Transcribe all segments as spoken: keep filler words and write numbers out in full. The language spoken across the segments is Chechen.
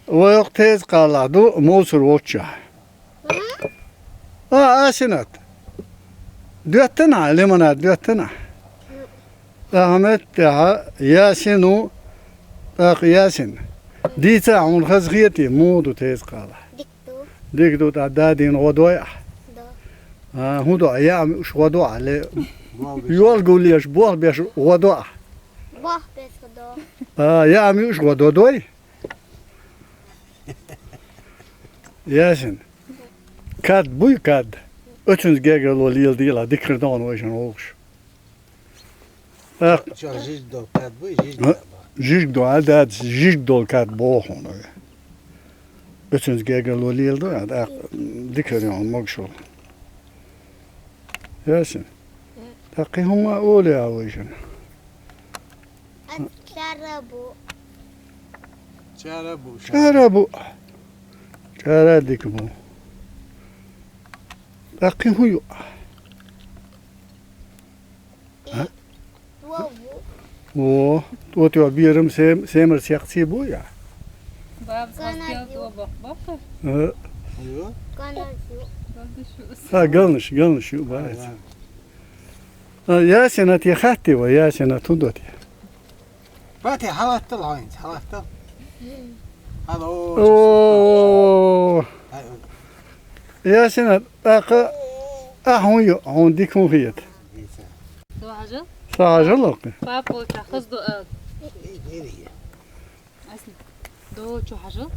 Вай йоккха Теза-ГӀалахь ду, Мовсар волччахь. А, Асинат. Доьттина, лимонад доьттина. Ахьмад тӀехьа Ясин ву, тӀаккха Ясин. Дийца хьуна хазахетий, муха ду Теза-ГӀалахь? Дика ду. Дика ду, тӀаккха дадийна гӀо дой ахь? До. А, хӀун до, яа муьш гӀо до ахь, ле? Болх беш. Йол гуллеш, болх беш гӀо до ахь? Болх беш гӀо до. А, яа муьш гӀо до дой? Ясин. Кад буй, кад? Оцунца гергарло леладелахь, дика хир ду хьуна вайшинна гӀуллакхаш. ТӀаккха Чо жижиг долу кад буй, жижиг а, долу. Жижиг долу, а, дац, жижиг долу кад боху хьуна. Оцунца гергарло леладо, а, тӀаккха дика хир ю хьуна могушалла. Ясин. ТӀаккха кхин хӀумма а олий ахь вайшинна. Ас чара бу. Чара бу, чара. Чара бу. Чара дика бу. ТӀаккха кхин хӀун ю? А? Во, тӀо тӀо берам сем-, семар секций бу я? Бабас Ганаш хастел ю. ТӀо боккха боккха. А. Ю? Ганаш ю. Галдаш ю. А, галнаш, галнаш ю, бац. А, ва. А, Ясина те хаттий ва, Ясина тудо те. Бати, хьалаттал хьо хӀинца, хьалаттал. Хьало. О. Хьай. Ясина, тӀаккха, а хӀун ю, хьуна дика хӀун хета? Со хьажал? Со хьажал оккхи. Папа волча хаза ду ала. Асни. До чу хьажал.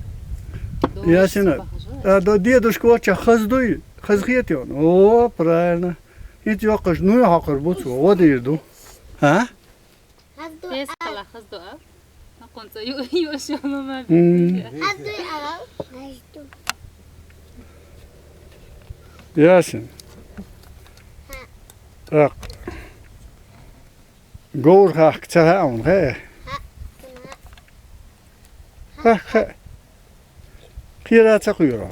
До Ясина, саба хьажал. А, до дедушка волча хаза дуй, хаза хетий хьуна? О, правильно. ХӀинца йоккхаш нуй хьокхур бу цо, гӀо дийр ду. А? Хаза ду Теза а. Кала хаза ду а. Наконца ю, ю, шу, мама. М. Хаза ду а. Хаза ду. Ясин. Ха. Так. Говр хахка ца хаьа хьуна, хаьа? Ха. Ха, ха. Кхера ца кхоьру? Мгм.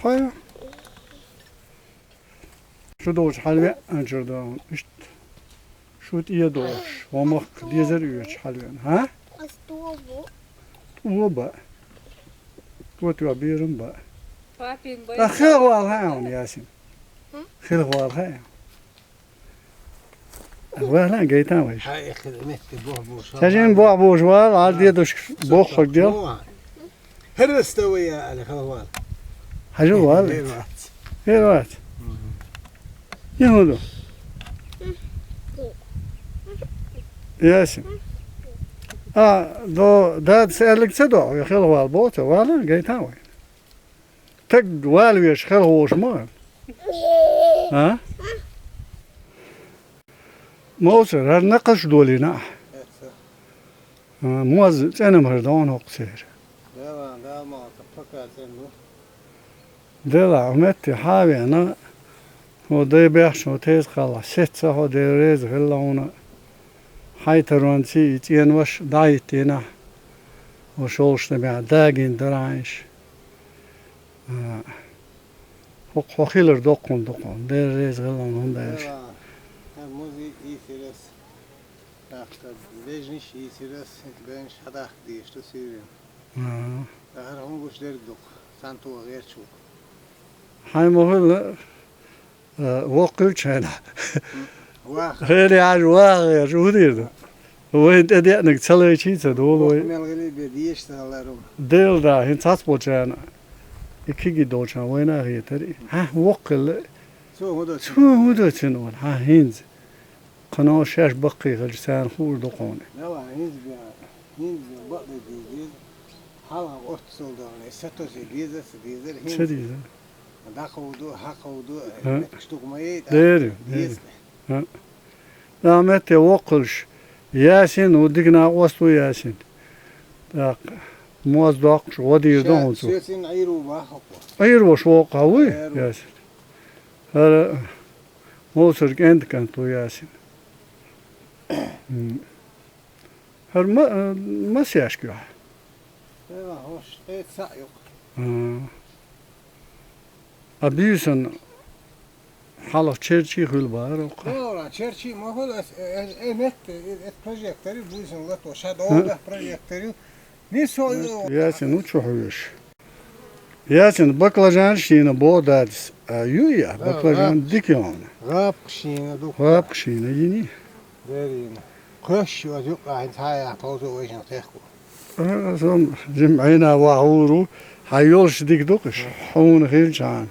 Хьо. Шу долчу хьалвеанчуьра дан, иштта. Шу тӀе долуш, хьо махка дезар оьцуш хьалвеана, хӀа? Ас тобу. ТӀо баа. ТӀо тӀо берам баа. Папин бай. Ткъа хилла вала хаьа хьуна, Ясин? ХӀа? Хилла вала хаьа. Вала гайтан вайша. Хьай, эххила метте боху бохуш. Ца жин боху бохуш вала, хьал дедушка бохург дел. ХӀара стовая али халвал. Хьажа вала. Хер вац. Хер вац. Мгм. Ихуду. Ясин. А, до, дад се алик ца до, я хел вал боца, вала, гайтан вай. Так вал веш хел хош ма. А? Мовсар, хӀара накъаш долийна ахь? Эца. А, моз цӀенам хӀара дона хӀокху церан. Дела, Дала ма вац, пока цӀена ду. Дела, хьо метте хьа а веана, хьо дай бехча, хьо теза кхалла, сецца хьо Дела реза хилла хьуна. Хьай таронций и цӀенваш дӀахӀиттийна, хьо шолгӀачу тӀамехь дагийна дара хьайша. А, хӀокху хьо хилар доккхун дукхун, Дела реза хилла хьуна хӀунда аьлча. Дела, хьан музи ийсирас. ТӀаккха бежнаш йийцира, синт бежнаш хьадахка дезаш ду суьйренан. ТӀаккха хӀара хӀун гуш дерг ду-кх, цхьаьна тоха гӀерташ ву-кх. Хьайн ма хуьлу, а, воккха хилча хьайна. Ваха. Хьерий хьажа ваха гӀерташ, хӀун дийр ду? Вайн тӀедеанарг ца лайчий ца долу вай. Воккха мел гӀили бен дезаш ца хилар ву. Дела да, хӀинца цхьацца болчарна, и кегий долчарна вайна а хетара и. Хьан воккха хилла? Цо хӀун до цуьнан? Цо хӀун до цуьнан вара? Хьан хӀинца? Кхано шаьш баккхий хилча, царна хуур ду кхуна. Давай, хӀинца бен, хӀинца бен бакъдерг дийзира. Хьалха оццул ду хьуна, сатосе дезар, ца дезар, хӀинца. Ца дезар. ДӀакховду, хьакховду, а, меттигаш дукха ма яй, тӀаккха деза. Дера, дера. А. Да, метте воккхалш. Ясин, ву дика накъост ву Ясин. ТӀаккха моз доккхуш, гӀо дийр ду хьуна цо. Соьцин Ӏийр ву боху-кх. Ӏийр ву шуна воккха, вуй, Ясин? ХӀара Мовсар кӀентан кӀант ву Ясин. М. ХӀара ма-, а, масех ю хьан? Эла, хӀорш, тӀе цхьаъ ю-кх. А. А буьйсанна хьалха черчий хуьлу бахара оккха? Дора, черчий ма хуьлу, ас, э, э, э, метта, э, э, прожектор ю, буьйсанна лато, ша догӀу прожектор ю. Нисо ю. Ясин, ну чу хьоьжуш? Ясин, баклажанаш йина боху дадас. А, ю я, баклажан дика йогӀна. ГӀапкхаш йина ду. ГӀапкхаш йина йини. Дерина. Кхоьш ю, аз юкъа хьайн цхьа а яхь, тховзо вайшинах техку. А, сан жим Ӏийна вахьур ву, хьан йолуш дика ду-кх уьш, хьуна хилчхьана.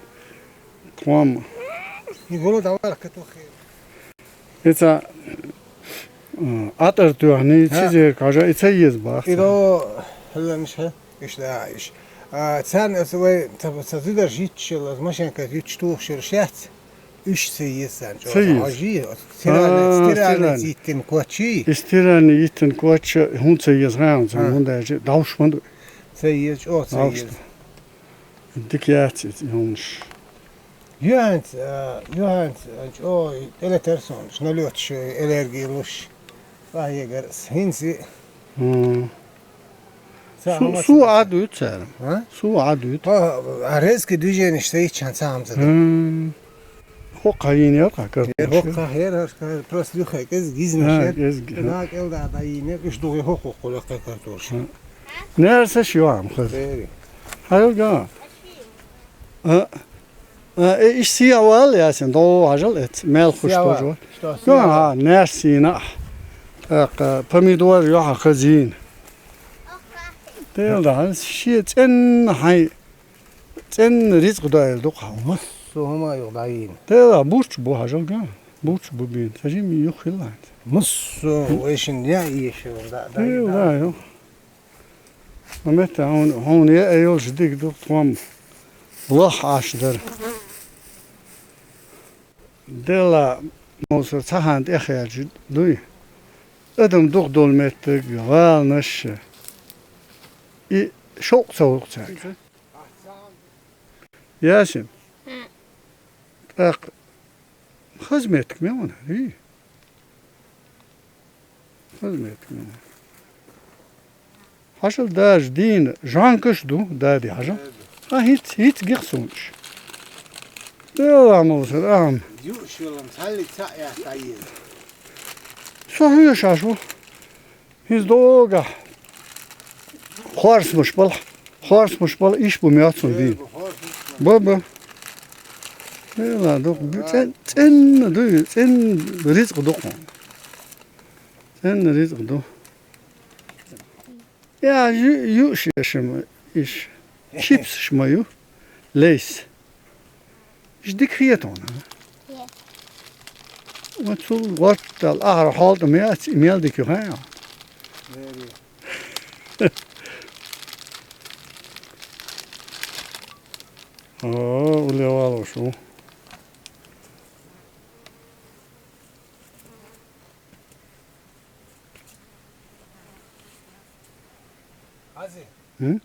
Тхом. И гула давар катухи. Ица, м, атар тоьхна, цизерг хьажа, и ца еза бах. И до хьаланаш хьа, иш да иш. А, царна аса вай, ца, ца зударш йитча, аса машинка йитча тухуш йолуш яц. Уьш ца еза царна чӀогӀа. Ца еза. Хьожий, стиральный, а, стиральный стиральный. Йиттина кочий. И стиральный йиттина коча, хӀун ца еза, хьан ца, а, хӀунда аьлча, довш ма ду. Ца еза, чӀогӀа ца еза. Дика яц иза, и хӀумаш. Юьхьанца, а, юьхьанца, а, чӀогӀа тӀелетара суна, налеташ, э, аллерги луш. Къахьегара ас хӀинца. М. Ца хӀума ца Су Ӏад вуьту цара? А? Су Ӏад вуьту. Хьо, а, резкий движенеш ца йиччан ца хӀамца ду. М. ХӀокху хьайийна яра картош? Э, хӀокху хьера, хьера, просто юххе кӀезиг гизна шер. КӀезиг. Да, кӀел да, да йийна, уьш дугӀи хӀокху хьокху лекха картош. Нерсаш ю хьан хаза. Бери. Хьайга. А, а, э, иш сехьа валла, Ясин, догӀу хьажал эц, мел хуш тоже. Сехьа валла. Ю, хьан, нерсина. ТӀаккха помидор ю хьан хазийна. Дела да, хьан шен цӀенна хьайн, цӀенна рицкъ дойла ду-кх хьан. Массо хӀума юха дӀайийна. Дела, бурч бу хьажал га. Бурч бу бийна. Ца жимма юха хилла хьан. Массо вайшин я ийши ван да, да, Дела да. Да, ю. Ма метта хьуна, хьуна яа йолуш дика ду, тхом лах Ӏаш дара. Делла мовсар цхьа ханна тӀехъяьлча дуй. Адам дукха долу меттиг, гӀаланаш, и шовкъ ца вукху цаьрга. Ясин. ТӀаккха хаза меттиг ма ван, ий? Хаза меттиг ма ван. Хьажал даже дийна, жонкаш ду, дади, хьажал. А, хӀинц, хӀинц гих суна уьш. Дела мовсар, ахьа. Юуш йолам, цхьаллиг цхьаъ яц дӀаеза. Со хьоьшуш ву. ХӀинца догахь хорсамаш бала, хорсамаш бала, иш бу моьтту суна дийна. Ба, ба. Дела ду, цӀен-, цӀенна ду, цӀенна рицкъ ду хьуна. ЦӀенна рицкъ ду. Я, ю-, юуш еш ма иш. Чипсаш ма ю. Лейс. Иш дика хета хьуна? Хета. Ва цул гӀоттал ахьара хьолтӀа ма яц, и мел дика ю хьан? Вери. О, уле валуш ву. Хьази. М?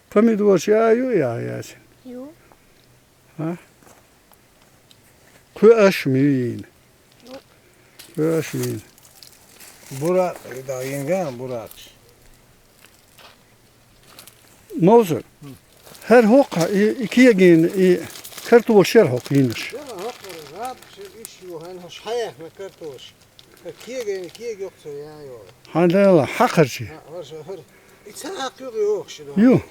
Помидораш я ю, я, Ясин? Ю. А? Кху аш ма ю йийна. Ю. Кху аш ма йийна. Буракъ, да, йинга, буракъ. Мовсар, хӀара хӀокху, и, и кегийна, и картош яра хӀокху йинарш? Яра хӀокху, раб, шер иш ю, хӀан хӀуш хьаяхна картош. Хьан кегийна, кег йоккха ца ян йо. Хьан дела, хьакхарчий? Хьан, хӀорш, хӀор. И ца хьакх югӀи йохуш ду. Ю.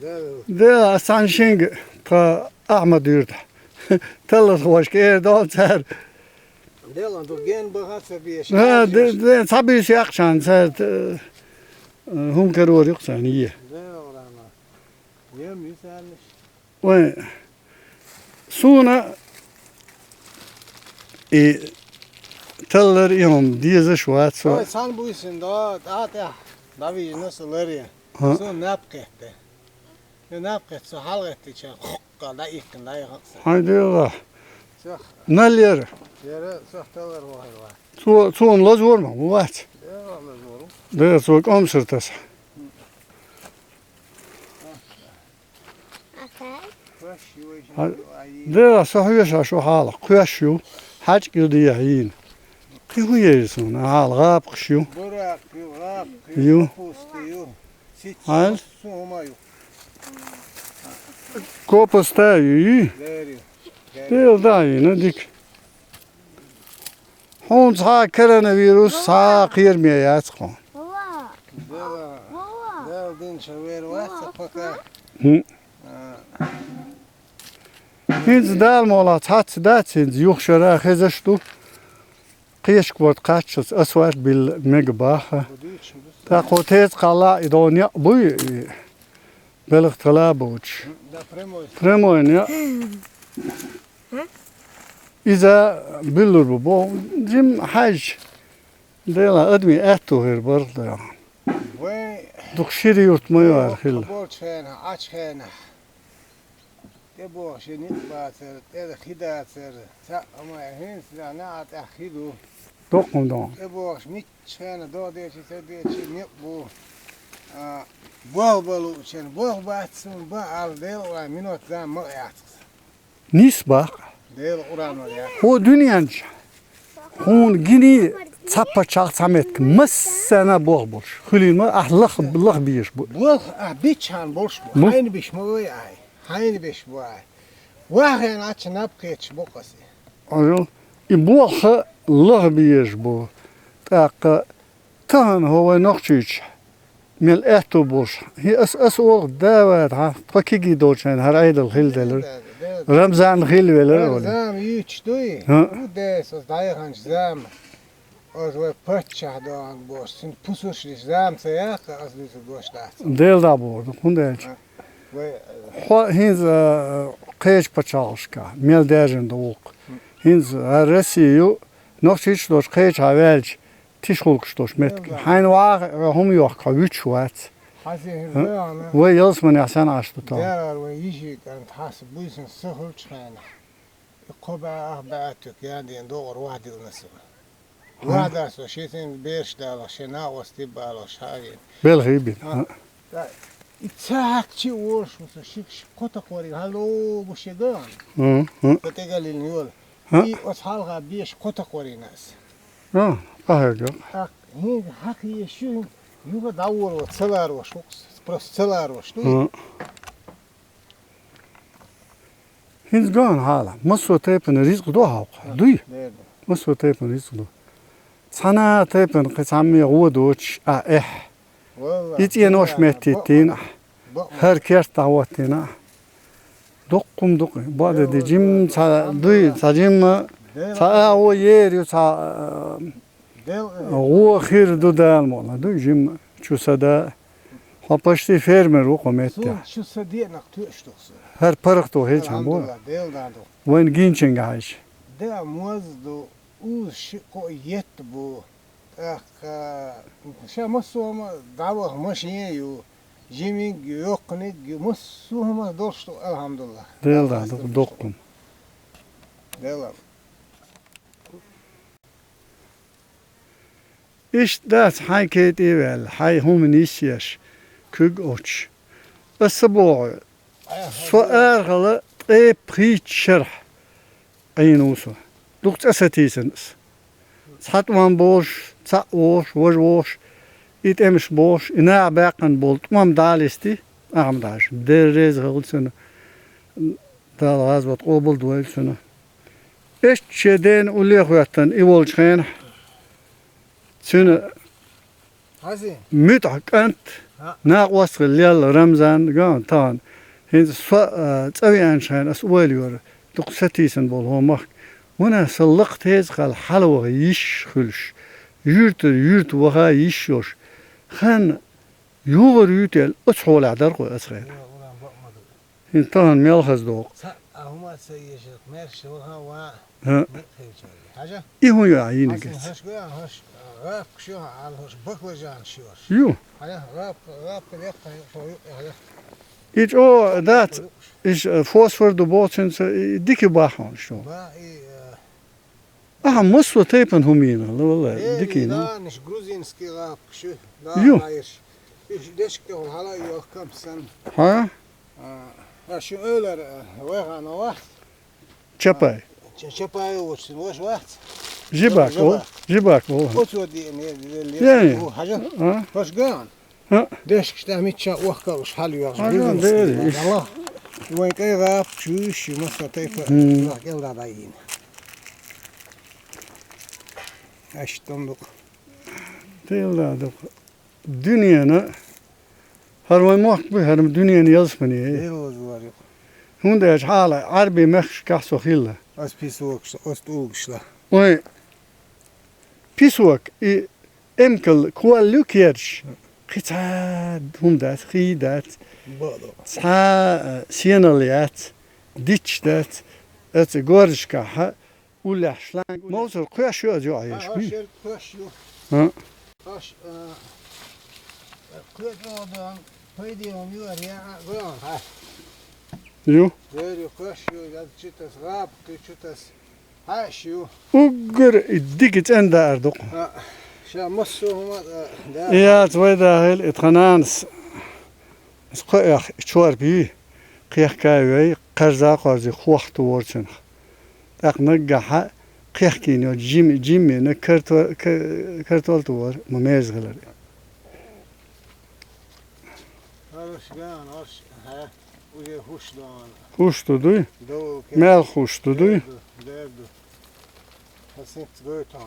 Да, да. Да, ас цхьана шинга тха Ахьмад юьртахь. Таллархошка эр долу цара. Делан ду ген баха ца беш. Да, да, да, ца беш яккхачан цара, э, хӀума карор юкъ царна е. Да, Рама. Ем ю царнаш. Вай, суна и таллар и хӀума дезаш вац со. Вай, цхьана буьйсина до, тӀа тӀехь, дӀавижина со ларе. Хьа. Суна наб кхетта. И наб кхетта, со хьалагӀеттича, хуккха дӀаихкина, дӀаяхана со. Хьайн дела. Сох. Нал яра. Яра, сох таллар вахар вац. Цо, цо лазор ма вац. Яра лазор. Да, цо кӀомсар таса. Хьа-, да, со хьоьжуш шу хьалха, кхоьш ю, хьаьжкӀа ю дехьа йийна. Кхин хӀун еза суна, хьалха гӀапкхаш ю. Буракъ ю, гӀапкх ю, ю, капуста ю, сица, хьан? Массо хӀума ю. Капуста ю, ю? Лер ю. Дела да йина, дика. Хьуна цхьа коронавирус, цхьа кхераме яц хьуна. Ша вер вац пока. ХӀинца Дала мукъалахь цхьацца дац, хӀинца юха шера хезаш ду. Кхечка ворта кхаччалц асфальт билла мега баха. ТӀаккха теза кхалла и догӀу некъ буй, и белха тала боцуш. Прямой некъ. Иза биллур бу боху, жим хьаьжча, Дела, адамийн аьтту хир бара. Вай дукха шира юрт ма ю ара хилла. Болчу хенахь, Ӏачу хенахь, тӀебогӀуш ницкъ бацара, тӀе хи дацара, цхьаъ ма хӀинца неӀа тӀехь хи ду. Доккхун догӀу. ТӀебогӀуш мичча хенахь догӀа дечи, ца дечи, некъ бу. А, болх бан луучун, болх бац суна бан ала, Дела, вай минот зама ма яц. Нис бакъ. Дела Къуръан вара яц. ХӀо дуьнен чу хьуна гиний цхьа пачхьалкх, цхьа меттиг массарна болх болуш. Хуьлийна ма, ахь лах, лах безаш бу. Болх ахь биччахьана болуш бу. Бу. Хьайна беш ма вай ахь. Хьайна беш бу ахь. Вахана Ӏачу наб кхеташ бу кхасе. Ажал. И болх лах безаш бу. ТӀаккха тахана хӀо вай Нохчийчу мел аьтту болуш. ХӀи, ас, ас олу, да ваьа, хьан, тхо кегий долчу хенахь хӀара Ӏедал хилла делира. Рамзан хилла велира, олий. Зама юьйцуш дуй? ХӀаъ. ХӀун деш, аса дӀаяханчу зама. Аса вай паччахь догӀанга бохуш, цуьнан пусарш деш зама ца яккха, аса дуьйцург дош дац. Дела дӀа боху, хӀунда аьлча? Вай, э, хьо хӀинца, э, кхечу пачхьалкхашка мел даьржина ду гӀуллакх. ХӀинца хӀара Россия ю, Нохчийчу долчу кхечахьа ваьлча, тиша гӀуллакхаш долуш меттиг. Хьайна ваха, хьо хӀума йохка, хьо вуьтуш вац. Хьан се хӀинца вай ялсаманехь сенна Ӏаш ду тахана? Дера вай йиши кӀант хьаса буьйсанна са хуьлучу хенахь. И кхо бӀе, ах бӀе аьтту кху янден догӀур вахдилла аса. Вахдаса шен бераш далахь, шен накъостий балахь, хьагӀ а йина. Белхий бина. ТӀаккха и ца хьаькхча а волуш, ву со шикаш кхо такхорий хьалогуш яга. ХӀун, хӀун. Ца тӀегаллина йола. ХӀаъ. И оцу хьалха беша кхо такхорийна аса. ХӀаъ, къахьегна. ТӀаккха хӀинца хьакхаеш ю, юха дӀаволаван ца ларош ву-кх, просто ца ларош ду. ХӀаъ. ХӀинца ган хьала, массо а тайпана ризкъ ду хьалха, дуй? Дера. Массо а тайпана ризкъ ду. Цхьана а тайпана кхин цхьамме гӀо доцуш, а, эхь. И цӀенош меттийтина, хӀара керт дӀахӀоттийна. Доккхум дукха, баде ди жимма цхьа дуй, цхьа жимма, цхьа агӀо ер ю, цхьа, а, гӀо хир ду Дала мукъалахь, дуй жимма, чу са да. Хьо почти фермер ву кху меттехь. Суна чу са деанах тоьаш ду-кх со. ХӀара паргӀато хилчахьана бу. АлхьамдулиллахӀ, Дела дӀа ду. Вайн гинчуьнга хьаьжча. Да, моз ду, уьш шиъ-кхоъ етт бу. ТӀаккха ша массо а хӀума дӀаваха машен а ю, жимиг а ю, йоккханиг а ю, массо а хӀума долуш ду, алхьамдулиллахӀ. Дела дӀа ду, доккхум. Дела. Иштта дац хьайн кетӀе а ваьлла, хьайн хӀуманаш а еш, куьг а оцуш. Аса боху, со арахьа ткъе пхийтта шарахь Ӏийна ву со. Дукха цӀа сатийсина аса. Цхьа тӀом болуш, цхьаъ волуш, важа волуш, и тӀемаш болуш, и наха баьккхина болу тӀом дӀа а листи, Ахьмад-Хьаьжас, Дела реза хуьлда цунна, Дала гӀазот къобал дойла цуьнан. Эшче дена улле а хӀоьттина и волчу хенахь, цуьнан муьтӀахь кӀант, накъост а хилла лелла Рамзан ган тахана. ХӀинца со, а, цӀа веанчу хенахь аса ойла йора, дукха сатийсина болу хӀокху махка. Ванах, сан лакха теза кхалла хьалаваха йиш хуьлуш, юьртара юьрта ваха йиш йолуш, хан юхара юьйту аьлла, оцу хьолехь дара кху аса хенахь. ХӀинца тахана мел хаза догӀу. Цхьа а хӀума а ца езаш, маьрша ваха а ван, хӀаъ, некъ хилча. Хьажа? И хӀун ю ахьа йинарг? Хьажа, хӀаш ган, хӀаш, гӀапкаш ю хьан, хӀаш баклажанаш ю хӀаш. Ю. Хьажа, гӀапка, гӀапка яккха, хьо юкъе хьажа. И чӀогӀа дац, иза фосфор ду боху цуьнца, и дика бахьа хьуна чӀогӀа. Ба, и, э, Ахьа массо а тайпана хӀума йина, валлай, э, дика йина. Иранаш, грузинский гӀапкаш ю, ю. Уьш дешка тӀехула хьала а йохка-м санна. Хьа? А, а, шу эвлара, а, вайхана вац? Чапай. А, Ча-, Чапай воцу, ваша вац? Жибак вол, Жабак. Жибак вол. Оцо диъна, е, е, е, Яй. О, хьажа? А? Ваша ган? ХӀаъ. Дешкаш тӀехь мичча охкалуш хьал йоьгӀуш. Хьажа, гуьллуш дери, дала. Вайн кӀай гӀапкаш ю, массо а тайпа, кӀелда дайина. Аш тун дукха. Тилла дукха. Дуьненан ХӀара вайн мохк бу, хӀара дуьненан ялсамани я. Дероза вар ю. ХӀунда аьлча хьала Ӏарбийн мехкашкахь со хилла. Ас песокаш, ас тӀулгаш ла. Вай песок, и эмкал кхолла ю керш. Кхин цхьа хӀума дац, хий дац. Бадо. Цхьа, а, сенал яц, дичча дац. Аца горзашкахьа уллехь шланг. Мовсар кхоьш ю аса юкъа еш. Хьа, хьа, шерг кхоьш ю. ХӀа. Хьа, ш-, а, кхоьш ю дан, пайде вам ю, ар яа, гой ан, хьа. Ю? Дер ю, кхоьш ю, яд читас, гӀаб, кхи читас. Хьаьш ю. Уггар и дика цӀена даар ду-кх. А, ша массо а хӀума, а, да. И яц вай да хила, и тхан нанас, ас кхоъ ях, и чорпа йий, кхехкай вай, кхарза кхорзи хохту вор цунах. ТӀаккха наггахьа кхехкийна йоцу жим-, жиммина карто-, ка-, картол ту вор, ма меза хилар. Хорош ган, хорош, хьа. Уже хӀуш ду ана. ХӀуш ду дуй? Дову ке. Мел хӀуш ду дуй? Дер ду, дер ду. Хьа синц гойтон.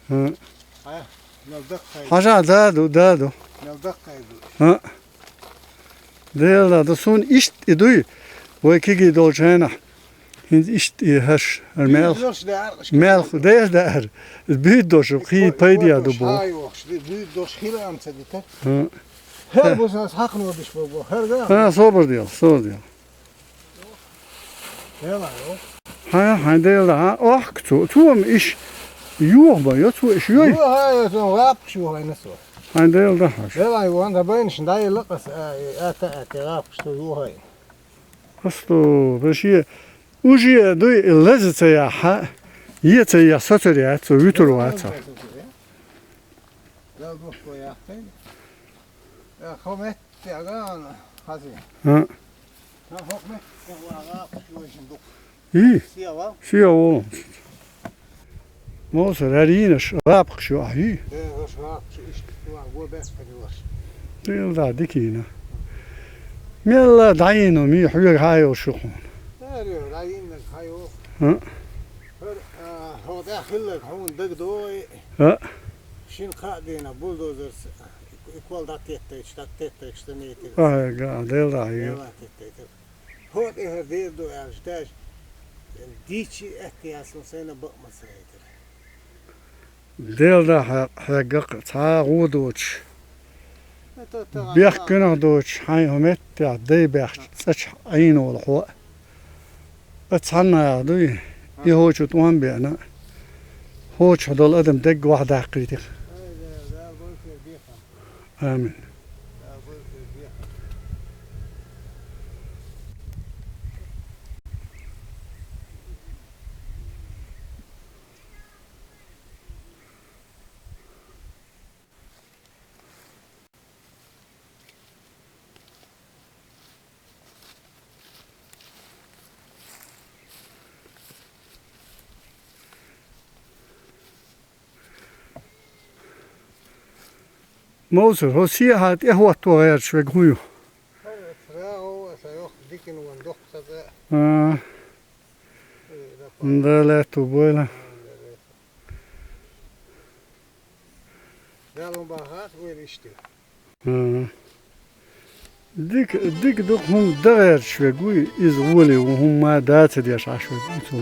ХӀа. Хьа, мел даккхай. Хьажа, да ду, да ду. Мел даккхай ду. ХӀа. Дела да, ду суна иштта и дуй. Вай кигий долчу хенахь. ХӀинца иштта и хӀаш, хӀара мел. Буьйдош да аркъаш. Мел, дер да ара. Буьйдош, кхий пайда ду бу. Хьа йохуш, буьйдош хила ам ца дита. ХӀа. ХӀара бу сан хьакхано диш бу, хӀара да. ХӀа, собар дел, собар дел. Дела, йо. Хьан, хьайн дела, хьан, охка цо, цо ма иш юха бан, йо, цо иш йой. Юха, йо, цо лапкаш юхайна со. Хьайн дела да хьаш. Дела, йо, ван да байнаш, дай лакас, а, а, та, а, те лапкаш цо юхайна. Асту, баши, уже дуй, лаза ца яхьа, е ца яхьа, соцар яц, цо вуьтур вац. Дела, духко яхтайна. Э, хо меттехь гана хаза. А. Хан хо меттехь ван гӀапаш йойшин дукха. И? Сева? Сева. Мовсар, хӀара йийнаш гӀапаш ю ахь, и? Э, хӀорш гӀапаш иштта ван го бехкан йолаш. Дела да, дика йийна. Мелла дӀайийна, ми хьоьга хьан йолуш ю хьуна? Э, ре, дӀайийнарг хьан йолу? А. ХӀара, а, хьо тӀехь хилларг хьуна дагадогӀий? А. Шина кхаа дийнахь бульдозерца и кол дӀатеттайча, дӀатеттайча ца метира. Ай, га, Дела да, хьайга. Дела теттайтира. ХӀо тӀе хӀара дер ду аьлча, даьш, дийчи аьтту яц, но сайна бакъ ма ца яйтира. Дела да хьа-, хьегга цхьа а гӀо доцуш. Бехк гуьнах доцуш, хьайн хӀу меттехь дай баьхча цӀа чу Ӏийна волу хьо. Ас цхьанна яха дуй, и хӀочу тӀом беана, хӀочу долу адам дегга ваха даккхийтих. Амин. Мовсар, хӀо сехьа тӀехӀотто гӀерташ верг хӀун ю? ХӀара аса рагӀу, аса йоху дикина ван доккха ца цӀе. А. Дан лаьтту бойла. Дала бахас вайн иштта. ХӀа. Дика, дика ду хӀума дан гӀерташ верг вуй, иза гӀоле ву хӀума ма даца деш Ӏаш верг ву цо.